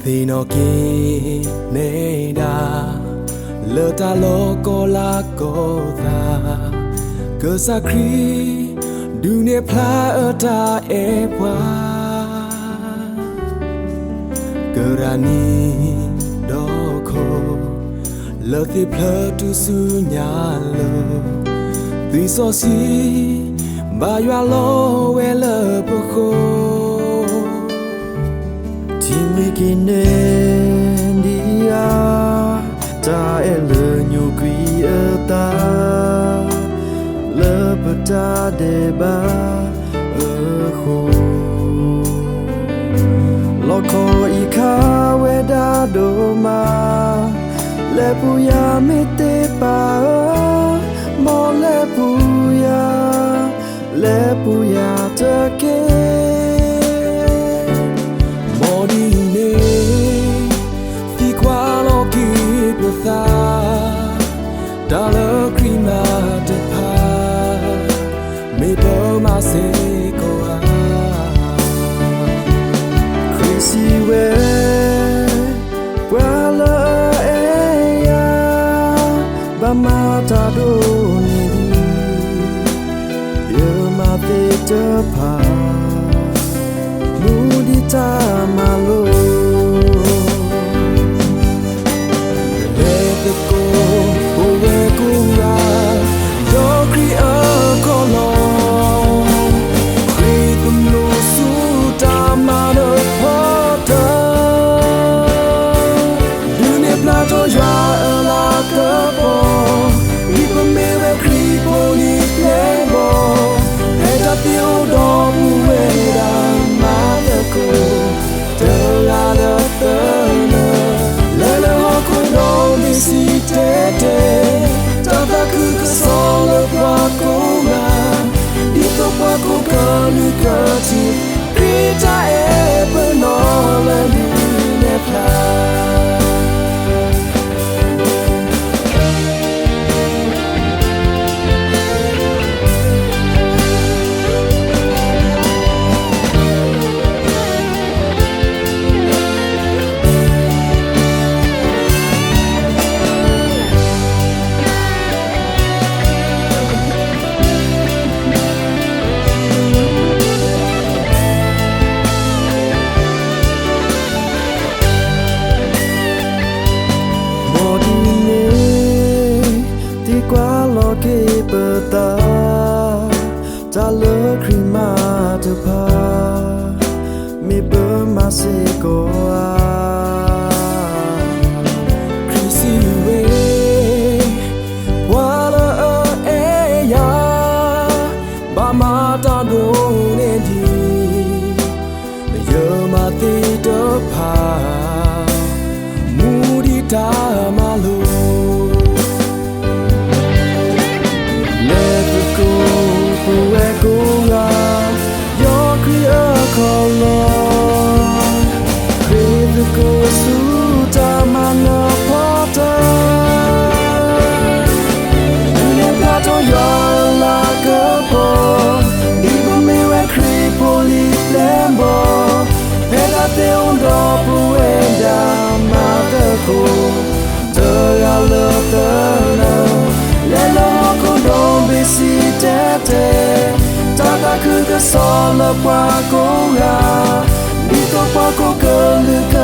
သ့ၣ်နီၣ်က့ၤနဲဒၣ် လၢတၢ်လီၢ်ကီၢ်လၤကီၢ်သး, ကစၢ်ခရံာ် ဒုးနဲၣ်ဖျါအတၢ်အဲၣ်ပှၤ ကရၢနံၤဒီခိၣ် လၢသ့ၣ်ဖျၢၣ်ထူၣ်စုညါလၢ သွံၣ်စီဆှံ ဘၣ်ယွၤလီၤဝဲလၢပဃိ ထံၣ်မှံက့ၤနဲဒံးဧါ တၢ်အဲၣ်လၢညိကွံာ်အသး လၢပတၢ်ဒဲးဘးအဃိ လီၢ်ခီအံၤခးဝဲဒၣ်ဒိၣ်မး လဲၤပူၤယၤမ့ၢ်သ့ပၢ်ဧၢ, မ်လဲၤပူၤယၤ, လဲၤပူၤယၤတက့ၢ်. မ်ဒ်န့ၣ် သံကွၢ်လီၤက့ၤပသး တၢ်လၢခရံာ်မၤတဖၣ် မ့ၢ်ပမၤစ့ၢ်ကီးဧါ. ခရံာ်စံးဝဲ ပှၤလၢအအဲၣ်ယၤ ဘၣ်မၤတၢ်ဒိၣ်န့ၢ်ဒံး ယမၤသ့ၣ်တဖၣ် မူဒံးတၢ်မၤလိာ် လဲၤသကိးပဝဲကိးဂၤ ဒီးခရံာ်အခီၣ်လီၢ် ဃ့သနူဆူတၢ်မၤနၢၤဖီတၢၢ် ဒုးနဲၣ်ဖျါထီၣ်ယွၤအလၤကပီၤ ဒ်ပမ့ၢ်ဝဲခရံာ်ဖိလံၤပျဲၢ်ဘီၣ် ဖဲတၢ်သ့အိၣ်ဒီးပဝဲဒၣ်မၤသကိး တဂၤလၢသၢလၢာ် လဲၤလၢဟီၣ်ခိၣ်ဒီဘ့ၣ်ဆံးတဲတဲာ် တၢ်သးခုကစီၣ်လၢပှၤကိးဂၤ ဒ်သိးပှၤကိးကလုာ်ကထံၣ် ခရံာ်တၢ်အဲၣ်ပနီၣ်လၢဒုးနဲၣ်ဖျါ မ်ဒ်န့ၣ် သံကွၢ်လီၤက့ၤပသး တၢ်လၢခရံာ်မၤတဖၣ် မ့ၢ်ပမၤစ့ၢ်ကီးဧါ. ခရံာ်စံးဝဲ ပှၤလၢအအဲၣ်ယၤ ဘၣ်မၤတၢ်ဒိၣ်န့ၢ်ဒံး ယမၤသ့ၣ်တဖၣ် မူဒံးတၢ်မၤလိာ် လဲၤသကိးပဝဲကိးဂၤ ဒီးခရံာ်အခီၣ်လီၢ် ဃ့သကိးဆူတၢ်မၤနၢၤဖီတၢၢ် ဒုးနဲၣ်ဖျါထီၣ်ယွၤအလၤကပီၤ ဒ်ပမ့ၢ်ဝဲခရံာ်ဖိလံၤပျဲၢ်ဘီၣ် ဖဲတၢ်သ့အိၣ်ဒီးပဝဲဒၣ်မၤသကိး တဂၤလၢသၢလၢာ် လဲၤလၢဟီၣ်ခိၣ်ဒီဘ့ၣ်ဆံးတဲတဲာ် တၢ်သးခုကစီၣ်လၢပှၤကိးဂၤ ဒ်သိးပှၤကိးကလုာ်က